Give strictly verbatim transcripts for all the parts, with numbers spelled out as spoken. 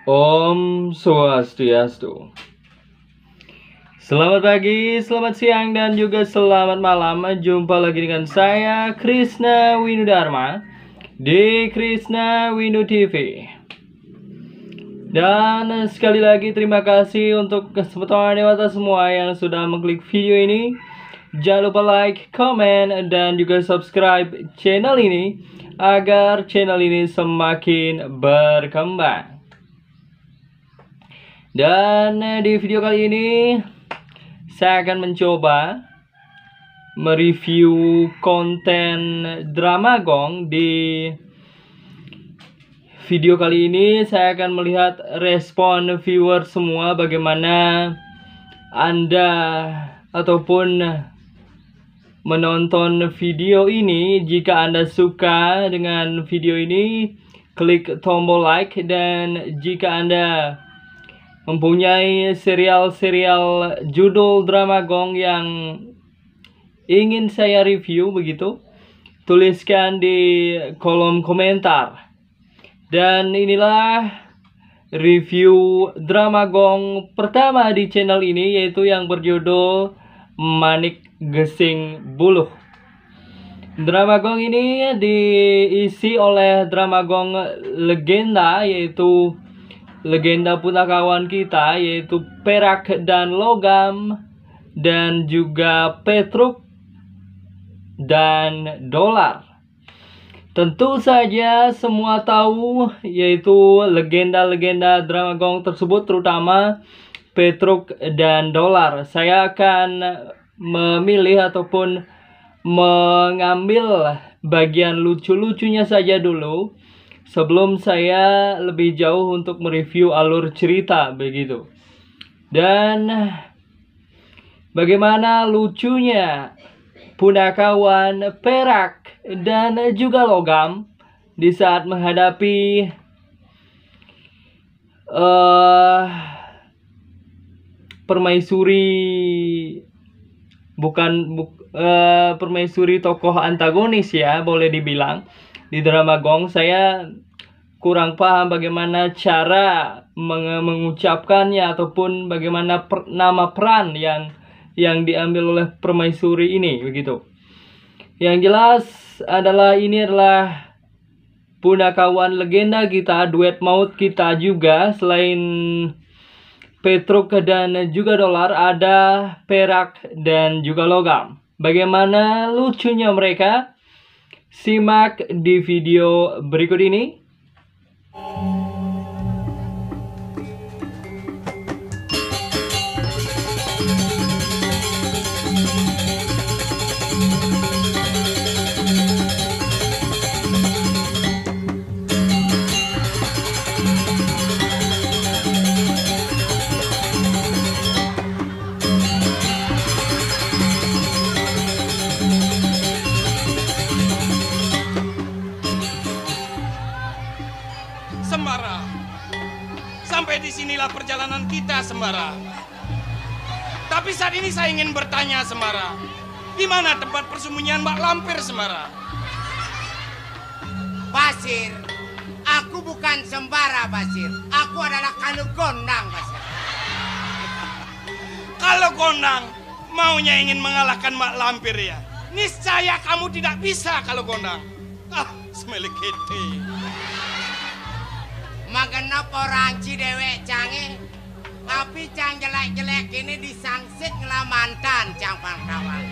Om Swastiastu. Selamat pagi, selamat siang, dan juga selamat malam. Jumpa lagi dengan saya, Krisna Windu Dharma, di Krisna Windu T V. Dan sekali lagi, terima kasih untuk kesempatan dewata semua yang sudah mengklik video ini. Jangan lupa like, comment, dan juga subscribe channel ini agar channel ini semakin berkembang. Dan di video kali ini, saya akan mencoba mereview konten Drama Gong. Di video kali ini, saya akan melihat respon viewer semua, bagaimana Anda ataupun menonton video ini. Jika Anda suka dengan video ini, klik tombol like, dan jika Anda mempunyai serial-serial judul Drama Gong yang ingin saya review begitu, tuliskan di kolom komentar. Dan inilah review Drama Gong pertama di channel ini, yaitu yang berjudul Manik Gesing Buluh. Drama Gong ini diisi oleh Drama Gong legenda, yaitu legenda punakawan kita, yaitu perak dan logam, dan juga petruk dan dolar. Tentu saja semua tahu, yaitu legenda-legenda Drama Gong tersebut, terutama petruk dan dolar. Saya akan memilih ataupun mengambil bagian lucu-lucunya saja dulu sebelum saya lebih jauh untuk mereview alur cerita begitu. Dan bagaimana lucunya punakawan perak dan juga logam di saat menghadapi eh permaisuri, bukan buk- eh, permaisuri tokoh antagonis ya, boleh dibilang. Di Drama Gong saya kurang paham bagaimana cara menge- mengucapkannya ataupun bagaimana per- nama peran yang yang diambil oleh permaisuri ini begitu. Yang jelas adalah ini adalah punakawan legenda kita, duet maut kita juga. Selain petruk dan juga dolar, ada perak dan juga logam. Bagaimana lucunya mereka? Simak di video berikut ini. Sembara. Sampai di sinilah perjalanan kita, Sembara. Tapi saat ini saya ingin bertanya, Sembara. Di mana tempat persembunyian Mbak Lampir, Sembara? Basir, aku bukan sembara, Basir. Aku adalah Kalu Gondang, Basir. Kalau Gondang maunya ingin mengalahkan Mbak Lampir ya, niscaya kamu tidak bisa kalau Gondang. Ah, semelekete. Magenep orang ci dewek cange. Tapi cang jelek-jelek ini disangsit ngelah mantan, cang pang tawang.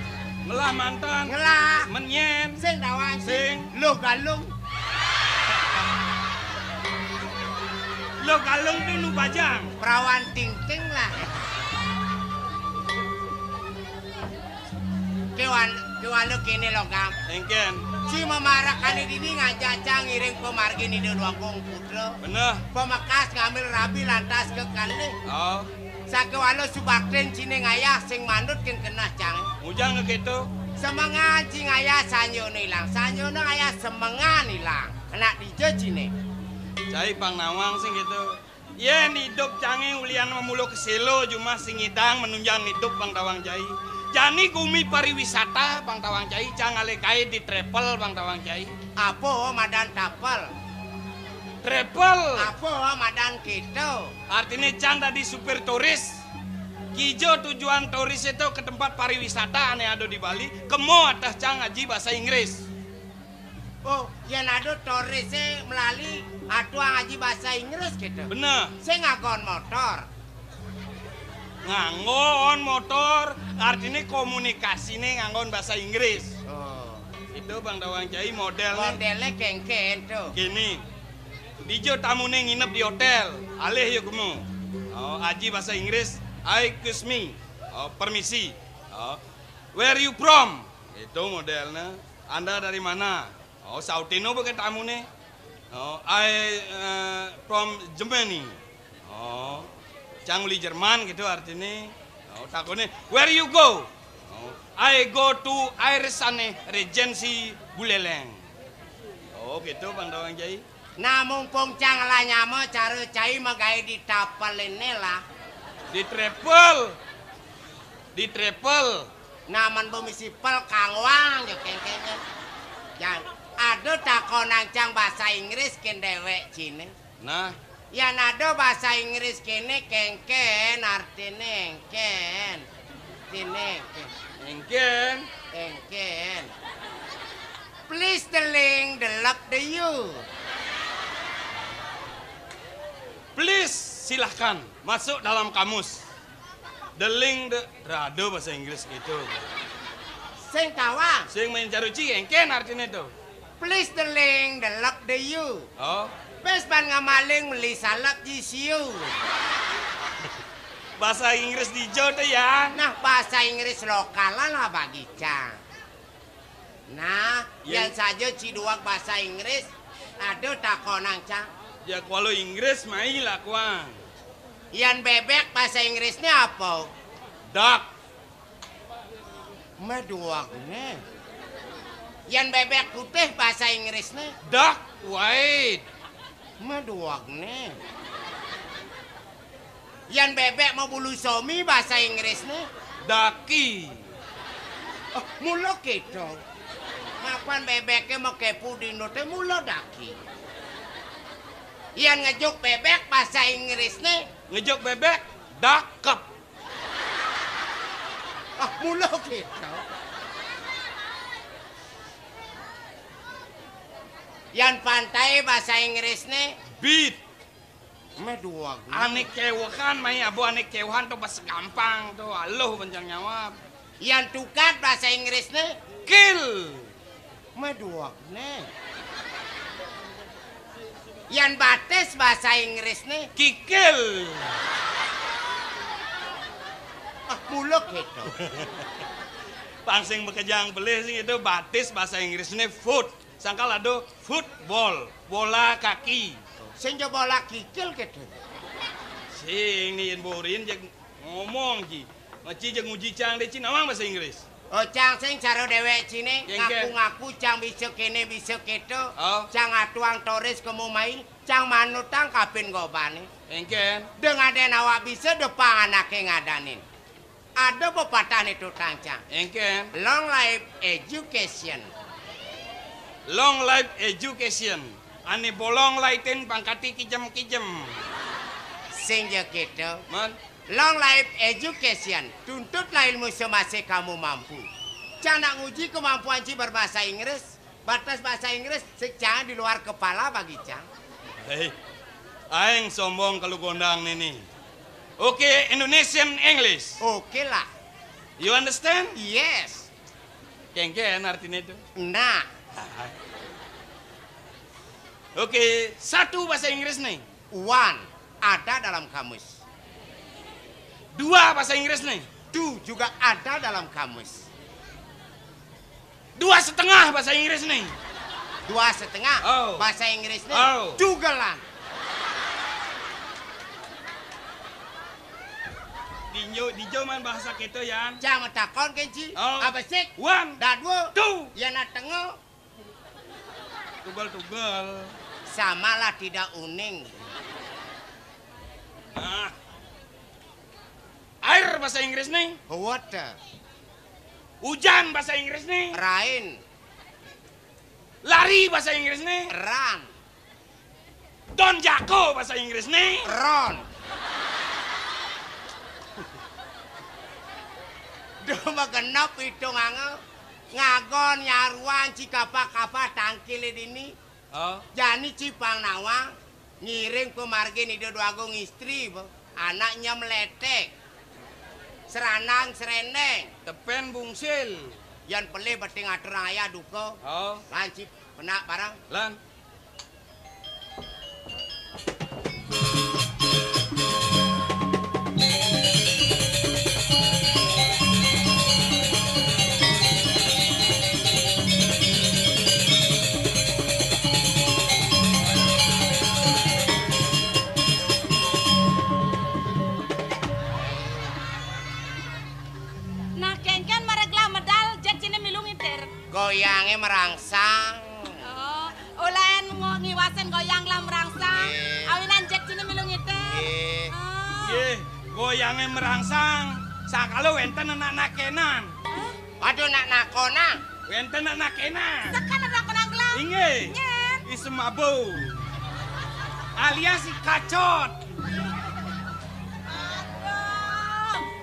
Ngelah mantan. Ngelah. Menyen. Sing tawang, sing. Sing. Lo galung. Lo galung tu nu bajang. Perawan tingting lah. Kewan, kewan lo kene lo, Gam. Engken. Si mamarak kali dini ngajak cang ngiring pemargin Ida Dwagung Putra. Bener. Pemekas ngambil rabi lantas ke kali. Oh. Sakewala subaktin cine ngayah sing mandut kin kenah cang. Mujang ke gitu. Semengan ci ngayah sanjona ilang. Sanjona ngayah semengan ilang. Kena dija cine. Cai pang nawang sing gitu. Yen idup cange ulian mamula keselo jumah sing ngidang menunjang idup pang tawang cai. Jani gumi pariwisata pang tawang cai, cang ale kae di travel pang tawang cai. Apa madan tapel? Travel. Apa madan Gitu. Artiné cang dadi supir turis. Kijo tujuan turis itu ke tempat pariwisata ané ada di Bali, kemo ateh cang ngaji bahasa Inggris. Oh, yén ada turisé melali atuang ngaji bahasa Inggris gitu. Bener. Sing nganggon motor. Nganggon motor, artiné komunikasiné nganggon bahasa Inggris. Oh. Itu Bang Dawang Cai modélné. Modélné kéngkén tuh. Gini, dija tamuné nginep di hotél, alih ya kemu. Oh, aji bahasa Inggris, "Excuse me." Oh, permisi. Oh, "Where you from?" Itu modélné. "Anda dari mana?" Oh, sautino baka tamuné. Oh, "I eh, from Germany." Oh, cang uli Jerman gitu artiné. Oh, takoné, "Where you go?" Oh, "I go to Irish ané Regency Buleleng." Oh, gitu Bang Dawang Cai. Nah, mumpung cang lah nyama cara cai magaé di tapel ini lah. Di travel. Di travel. Nah, men bumisi pel kangwang yo kéngkéné. Jan, ada takonang cang bahasa Inggris kén déwék ciné. Nah. Yén ada bahasa Inggris kéné kéngkén, artiné éngkén. Artiné éngkén. Éngkén. Éngkén. Please the link, the love the you. Please, silahkan masuk dalam kamus. The link, the, rada bahasa Inggris gitu. Sing tawang. Sing main caruci, éngkén artiné tuh. Please the link, the love the you. Oh. Pés ban ngamaling meli salep ji siu. Bahasa Inggris dija tuh ya. Nah, bahasa Inggris lokalan lah bagi cang. Nah, yén saja ci duweg bahasa Inggris, ada takonang cang. Ya kalau Inggris mai lah kuang. Yén bébék bahasa Inggrisné apa? Duck. Méh duwegné. Yén bébék putih bahasa Inggrisné? Duck white. Méh duwegné. Yén bébék mabulu somi bahasa Inggrisné? Ducky. Oh, mula kéto. Mapan bébéké makepu dina té mula ducky. Yén ngejuk bébék bahasa Inggrisné? Ngejuk bébék, dakep. Ah, mula kéto. Yén pantai bahasa Inggrisné? Beach. Méh duweg. Ané kéwehan, mai abo ané kéwehan to pas gampang to, aluh bencang nyawab. Yén tukat bahasa Inggrisné? Kill. Méh duwegné. Yén batis bahasa Inggrisné? Kikil. Ah, mula kéto. Pang sing makejang pelih sing itu batis bahasa Inggrisné foot. Sangkal ada football, bola kaki. Sing ja bola kikil kéto. Sing ni yén borin jeg ngomong ji. Maci jeg nguji cang dé ci nawang bahasa Inggris. Oh, cang sing cara déwék ciné. Kéngkén. Ngaku-ngaku cang bisa kéné, bisa kéto. Oh. Cang atuang turis kemu mai, cang manutang kapin gobané. Kéngkén. Deng adén awak bisa depang anaké ngadanin. Ada pepatah né tutang cang. Kéngkén. Long life education. Long life education. Ané bolong laitin pangkati kijem-kijem. Sing ja kéto. Mén. Long life education. Tuntutlah ilmu semasa kamu mampu. Cang nak nguji kemampuan ci berbahasa Inggris. Batas bahasa Inggris sing cang di luar kepala bagi cang. Hei, aing sombong kalau gondang nini. Oke, Indonesian English. Oke lah. You understand? Yes. Kéngkén artinya itu. Nah. Oke, satu bahasa Inggris nih. One ada dalam kamus. Dua bahasa Inggris nih. Two juga ada dalam kamus. Dua setengah bahasa Inggris nih. Dua setengah. Oh. Bahasa Inggris nih. Oh. Jugelan. Dinjo, dijo man bahasa kita, Yan. Cang matakon kenci. Oh. Apa sih? One. Dadwo. Two. Yana tengo. Tugel-tugel. Samalah tidak uning. Nah. Air bahasa Inggris nih. Water. Hujan bahasa Inggris nih. Rain. Lari bahasa Inggris nih. Run. Don Jako bahasa Inggrisné. Ron. Duh, magenep pitung angel. Ngagon nyaruan ci kapa-kapa tangkilé dini. Oh. Jani ci pang nawang ngiring pamargin Ida Déwagung istri, bo. Anak nyem letek. Seranang serendeng. Tepén bungsil. Yan pelih beting atur ayah duka. Oh. Lan ci penak barang. Lan. Nah, kénkén maré gelah medal, jét ciné milu ngitir. Goyangé merangsang. Oh, ulén ngo-, ngiwasin goyang gelah merangsang. Nggih. Awinan jét ciné milu ngitir. Nggih. Oh. Nggih, goyangé merangsang. Sakala wénten anak nakénan. Hah? Waduh, nak nakonang. Wénten anak nakénan. Sekan anak nakonang gelah. Inggih. Nyén. I Semabo. Alias I Kacot. Aduh,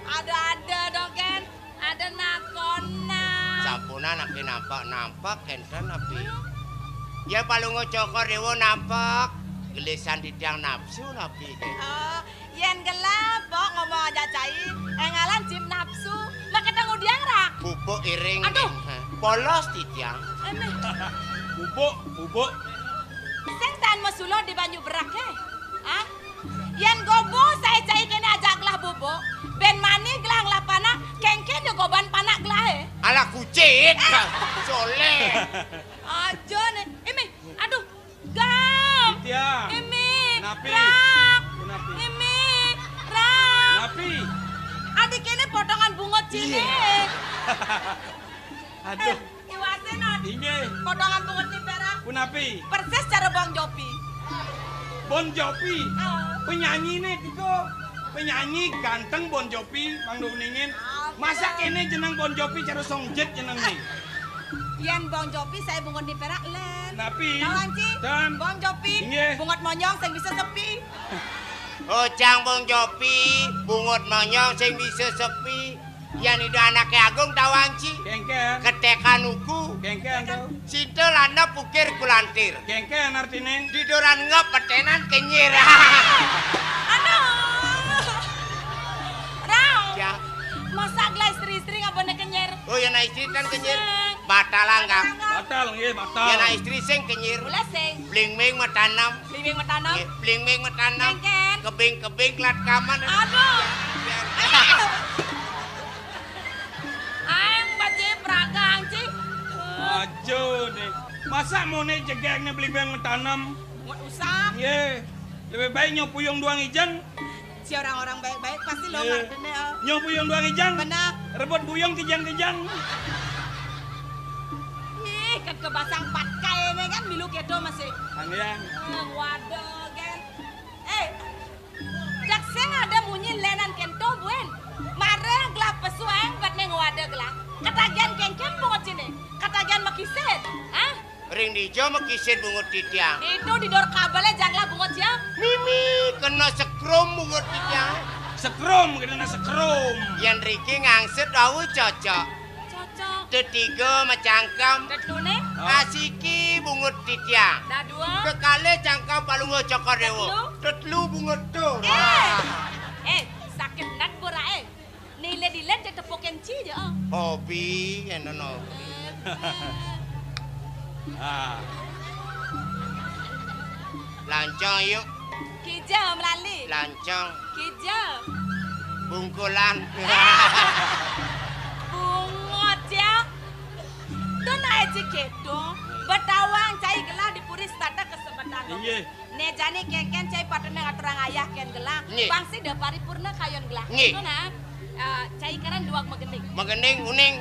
ada-ada dong, Kén. Ada nakonang. Sampunang napi nampek-nampek kénten napi. Ya Palungguh Cokor Déwa nampek. Gelisan titiang napsu napi, Kén. Oh, yén gelah, Pok, ngomong ajak cai, énggalan cip napsu. Lah, ketemu dia ngerak. Pupuk iring, aduh. Kén. Polos titiang. Anéh. Pupuk, pupuk. Sing tan masuluh di banyu berak, hé. Ah? Yén gobo saé cai kéné ajak gelah bobo, bén mani gelah ngelah panak, kénkén ya goban panak gelahé. Alah kucit. Eh. Soléh. Aja né. Imi, aduh, Gam. Titiang. Imi. Napi? Rak. Napi? Imi. Rak. Napi? Adi kéné potongan bungut ciné. Iya. Aduh. Eh. Iwasé, Not. Inggih. Potongan bungut nipéra. Punapi? Persis cara Bong Jovi. Bon Jovi? Oh. Penyanyiné, Tiko. Penyanyi ganteng Bon Jovi, mangda uningin. Ampun. Masa kéné jeneng Bon Jovi cara song jet jenengné? Yén Bong Jovi saé bungut nipéra lén. Napi? Tawang, Ci. Ten. Bong Jovi. Inggih. Bungut monyong sing bisa sepi. Oh, cang Bong Jovi, bungut monyong sing bisa sepi. Yan Ida Anaké Agung tawang, Ci. Kénkén. Ketékan uku. Kénkén to. Sinta landep ukir kulantir. Kénkén artiné. Diduran ngep peténan kenyir. Aduh. Rau. Ya. Masa gelah istri-istri ngabana kenyir? Oh, yan istri tan kenyir. Sing. Batal anggap. Batal, nggih, batal. Yan istri sing kenyir. Mula sing. Bling-bling matanem. Bling-bling matanem. Nggih, bling-bling matanem. Kénkén. Kebing-kebing kelat kaman. Aduh. Aduh. Aéng baji pragang, Ci. Aja né. Masa moné jegégné bling-bling matanem? Nggak usah. Nggih. Lebih baik nyoh puyung duang ijeng. Si orang-orang baik-baik pasti lo ngerti deh, oh. Nyoh puyung duang ijeng. Benar. Rebut buyung kijang-kijang. Ih, kat kebasang patkai né kan milu kéto masih. Anggih. Eh, waduh, kan. Eh, jak sing ada munyi lénan kénto, buin. Mara gelah pesu aéng bet né ngwada gelah. Katagihan kénkén bungut ciné. Katagihan makisid. Hah? Ring dija makisid bungut titiang. Itu di dor kabelé janglah bungut ya. Mimi kena sekrum bungut titiang. Sekrum, kena sekrum. Yan riki ngangsit wau cocok. Cocok. Tetiga macangkem. Tetuné? Asiki bungut titiang. Dadua. Kekalih cangkem Palungguh Cokor Déwa. Tetelu. Tetelu bungut to. Eh. Wah. Eh, sakit nat boraké. Nilid-ilid cek tepukin ci ja, oh. Hobi, enten hobi. Ah. Lancang yuk. Kija melali. Lancang. Kija. Bungkulan. Bungut ya. Tuh naik cik gitu. Betawang cai gelah di puri setata kesemetan. Inggih. Né jani kénkén cai patut ngaturang ayah kén gelah. Nggih. Bang sida paripurna kayun gelah. Nggih. Kéto nah. Eh, cai karan duweg magending. Magending uning.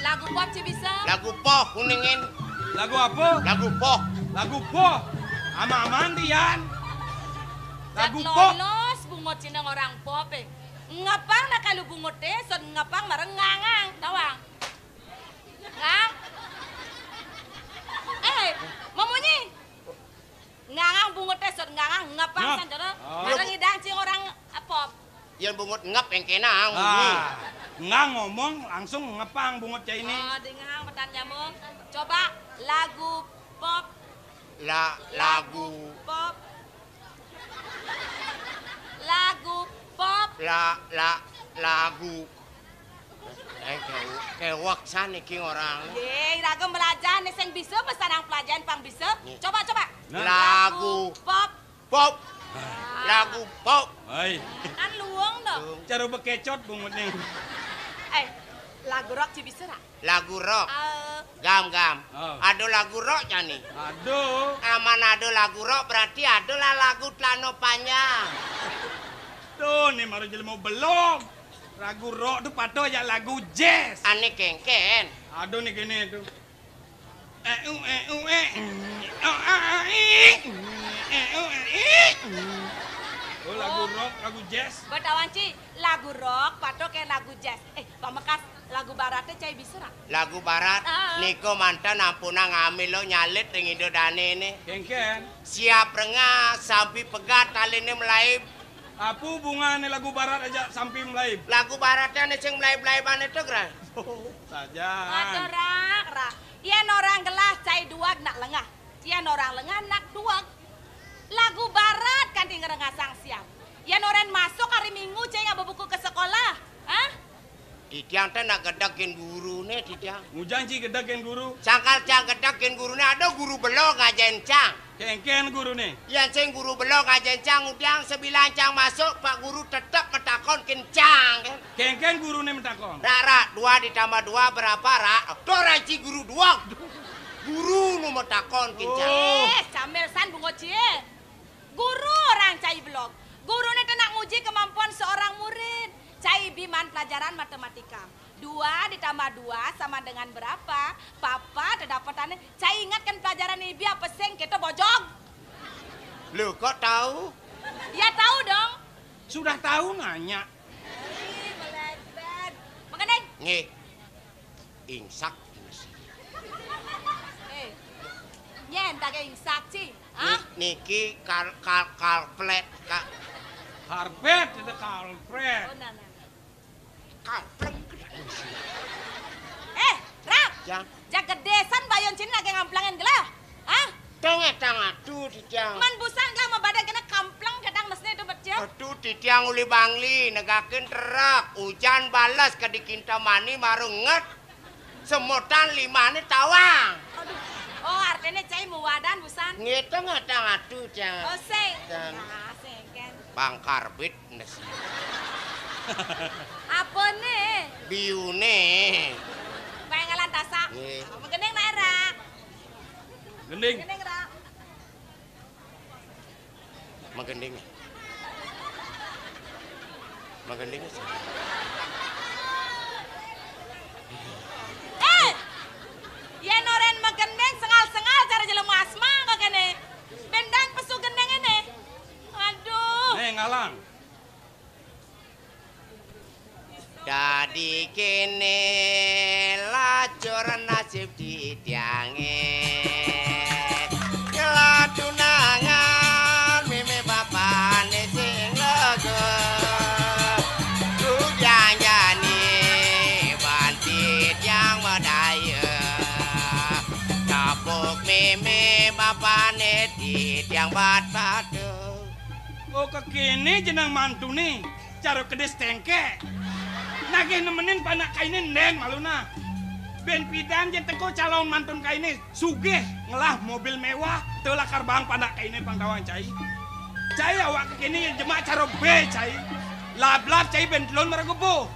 Lagu pop ci bisa. Lagu poh uningin. Lagu apa? Lagu poh. Lagu poh. Ama-aman tian. Lagu poh. Lolos bungut cina orang pop, eh. Ngepang nak kalu bungut, eh, sot ngepang mareng ngangang, tawang. Ngang. Eh, mamunyi. Ngangang bunguté sut ngangang ngepang. Ngep. San jero. Oh. Bareng idang cing orang, eh, pop. Yén bungut ngep yang kena bunyi. Ah, nggak ngomong langsung ngepang bungut cai ini. Oh, dengar petan nyambung. Coba lagu pop. La-, lagu. Pop. Lagu pop. La-, la-, lagu. Eh, ke-, kewek san iki orang. Yé, iraga belajar nih sing bisa, pesanang pelajaran pang bisa. Nih. Coba, coba. Nah. Lagu. Lagu pop. Pop. Ah. Lagu pop. Hai. An luwung dong. Cara bekecot bungutnya. Eh, lagu rock ci bisa ra? Lagu rock. Eh. Gam, gam. Oh. Ada lagu rock jani? Ada. Aman ada lagu rock berarti adalah lagu celana panjang. Tuh, nih baru jelema belum. Lagu rock tuh patuh ya lagu jazz. Ane kengken. Ada nih gini tuh. Eh, uh, eh, uh, eh. Oh, ah, ah, ih. Eh, uh, eh, ih. Oh, lagu rock, lagu jazz. Betawan, Ci, lagu rock patuh kayak lagu jazz. Eh, pamekas lagu baraté cai bisa ra? Lagu barat. Ah. Nika manten ampunang ngambil lo nyalit ring Ida Dané né. Kengken. Siap rengah, sampi pegat, taliné melaib. Apa hubungané lagu barat aja sampi melaib? Lagu baraté ané sing melaib-melaibane to, Gran. Oh, saja. Aduh, Rak, Rak. Yén orang gelah cai duag nak lengah. Yén orang lengah nak duag. Lagu barat kanti ngrengasang siap. Yén orang masuk hari Minggu cai ngaba buku ke sekolah. Hah? Titiang té nak gedegin guruné, titiang. Ngujang ci gedegin guru. Sangkal tiang gedegin guruné, ada guru belo ngajain cang. Kengken guruné. Yén sing guru belo ngajain cang, ngudiang sebilang cang masuk, Pak Guru tetep metakon kencang. Kengken guruné metakon. Rak, rak, dua ditambah dua berapa, Rak? Tuh, Rak, ci guru dua. Guru nu metakon kencang. Oh. Eh, sambil san bungut cie. Guru orang cai belog. Guru ni nak nguji kemampuan seorang murid. Cai biman pelajaran matematika. Dua ditambah dua sama dengan berapa? Papa tedapetane. Cai ingatkan pelajaran ibi apa sing kita bojog. Lu kok tahu? Ya tahu dong. Sudah tahu nanya. Ih, meledbet. Makan deh. Nggih. Ingsak. Eh. Nyén tak ingsak, Ci? Hah? Ni-, niki kal-, kal-, kalplet, Kak. Karpet itu kalplet. Oh, nah, nah, nah. Kalpleng. Eh, Rap. Ya. Jak gedé san bayon sini lagi ngamplangin gelah. Hah? Tengah tengah tuh, Titiang. Man busan gelah mau badan kena kampleng kadang mesne itu, Bec, ya. Aduh, Titiang uli bangli, negakin terak. Ujan balas ke dikinta mani marunget. Semutan limane tawang. Aduh. Oh, artinya cai muwadan busan. Ngitung ngatang atu, Cang. Oh, sing. Cang. Nah, sing kan. Bang karbit nasi. Apa nih? Biune. Pengelan tasak. Nggih. Apa gending naik, Ra? Gending. Gending, Ra. Magending. Magending. Eh! Yén oren magending sengal-sengal cara jelema asma kok kene. Bendan pesu gending ini. Aduh. Nih, ngalang. Dadi kene lacur nasib titiange. Kelatunangan meme bapane sing lega. Ku janjani ban titiang madaya. Kapuk meme bapane titiang bat patuh. Oh, kekene jeneng mantune, cara kedis tengke. Nagih nemenin panak kaine ndeng maluna. Ben pidan je teko calon mantun kaine, sugih, ngelah mobil mewah, teu lakar bang panak kaine pang tawang cai. Cai awak kekene jemak cara be cai. Lab-lab cai ben telun mara gebuh.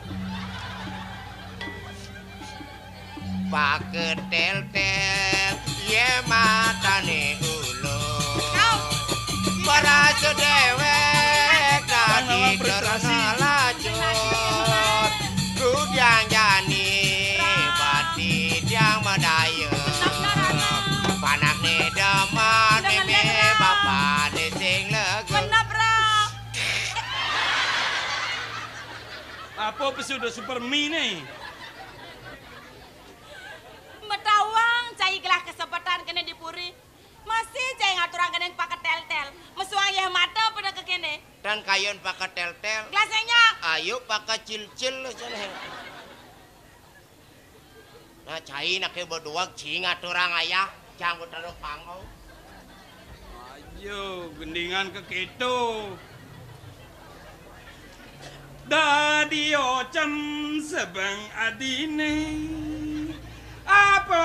Paketeltel, ye matane ulung. Au. Merasa dewek dadi terus ngelacur. Kudiang jani bati diang madaya. Panakne demen meme bapane sing legu. Benep, Bro. Apa pesudah Supermi ne? Metawang cai gelah kesepetan kene di puri. Mas Cai ngaturang gending pakai tel-tel. Mesuang yeh mata pada ke kene. Dan kayun pakai tel-tel. Gelasnya. Ayo pakai cil-cil sana. Nah, cai nake berdua cing ngaturang ayah. Jangan terlalu pangau. Ayo, gendingan ke keto. Dadi ocem sebeng adine. Apa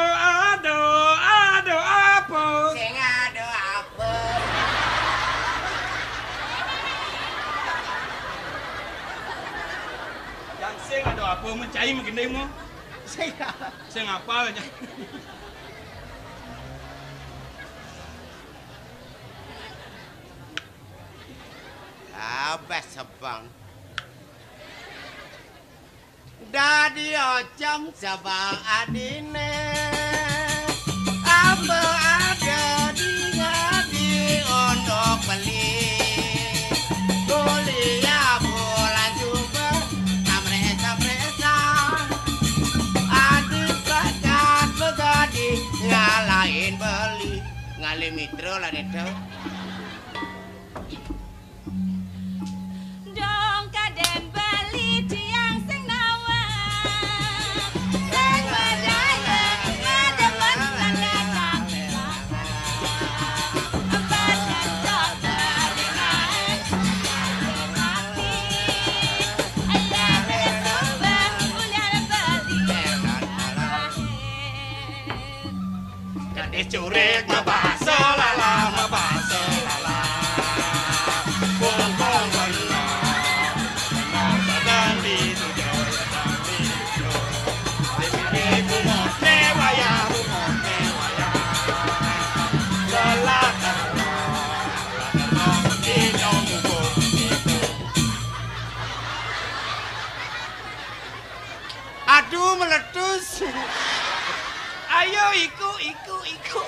ado, ado apa? Sing ado apa? Yang sing ado apa mencai menggending mu? Sing apa? Sing apa aja? Abah sebang. Dadi ocem sebang adine. Apa ada di ngadi untuk beli? Kuliah bulan juga amresa-mresa. Adik bakat begadi ngalahin beli. Ngalih mitra lah neto. Dong kaden beli tiang sing nawar. Sing berjalan ngademen lan datang. Badan kota di kae. Ayah besumbang ulian beli. Gadis curik mabasa lala, mabasa lala. Bongkong benar, benar sedang dituju, sedang dituju. Lipik bungokne wayah, bungokne wayah. Lala, lala, lala, hidung bubuk itu. Aduh, meletus. Ayo, iku, iku, iku.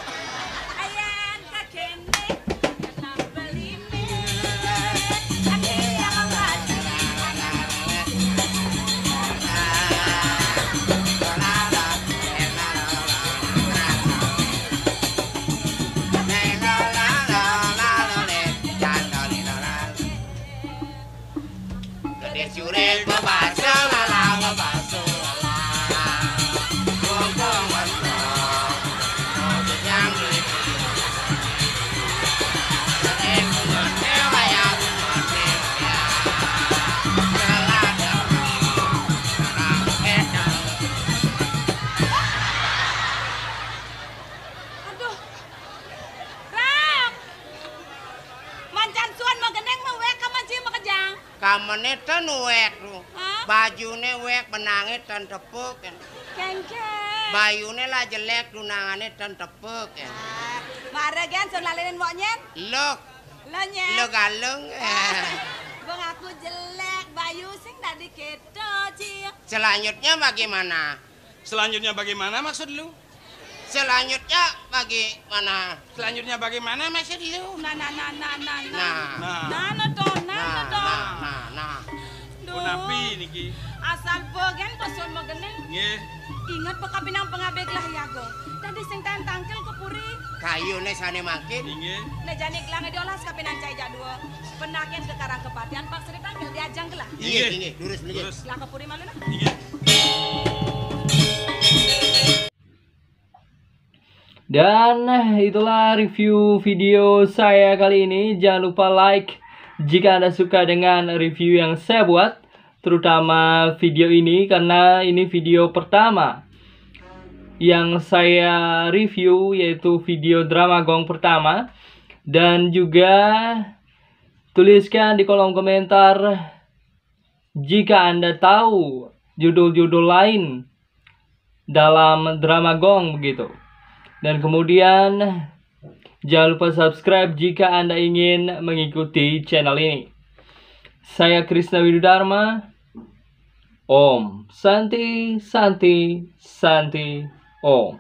Ayan kakene, kenapa limit? Ade yang mati. Gede surit bebasa lala, bebasa lala. Bongkong bongkong, bojong yang duit. Sering bunga dewa ya, bunga dewa ya. Lala, lala, lala, lala. Aduh. Rak. Mancan suan magending mawek ka manci makejang. Kamene ten wek tu. Hah? Bajune wek, benange ten tepuk. Kengkeng. Bayune lah jelek, tunangane ten tepuk. Ah, mare gen sun lalinin wok nyen. Loh. Lo nyen. Lo galung. Bang aku jelek, bayu sing dadi keto, Ci. Selanjutnya bagaimana? Selanjutnya bagaimana maksud lu? Selanjutnya bagaimana? Selanjutnya bagaimana maksud lu? Nah, nah, nah, nah, nah, nah. Nah. Nah, nah, toh, nah, nah, nah, toh. Nah, nah, nah. Duh. Punapi niki? Asal bagian pesun magending. Nggih. Inget pekapinang pengabih gelah yaga. Tadi sing tan tangkil ke puri. Kayune sane mangkin. Inggih. Nek jani gelah diolas kapinan cai jadua. Penaken ke Karang Kepatian, Pak Sri Tangkil diajang gelah. Inggih, inggih, durus, inggih. Durus. Gelah ke puri malu nah. Inggih. Dan itulah review video saya kali ini. Jangan lupa like jika Anda suka dengan review yang saya buat, terutama video ini, karena ini video pertama yang saya review, yaitu video Drama Gong pertama. Dan juga tuliskan di kolom komentar jika Anda tahu judul-judul lain dalam Drama Gong begitu. Dan kemudian jangan lupa subscribe jika Anda ingin mengikuti channel ini. Saya Krisna Widudarma. Om Santi, Santi, Santi, Om.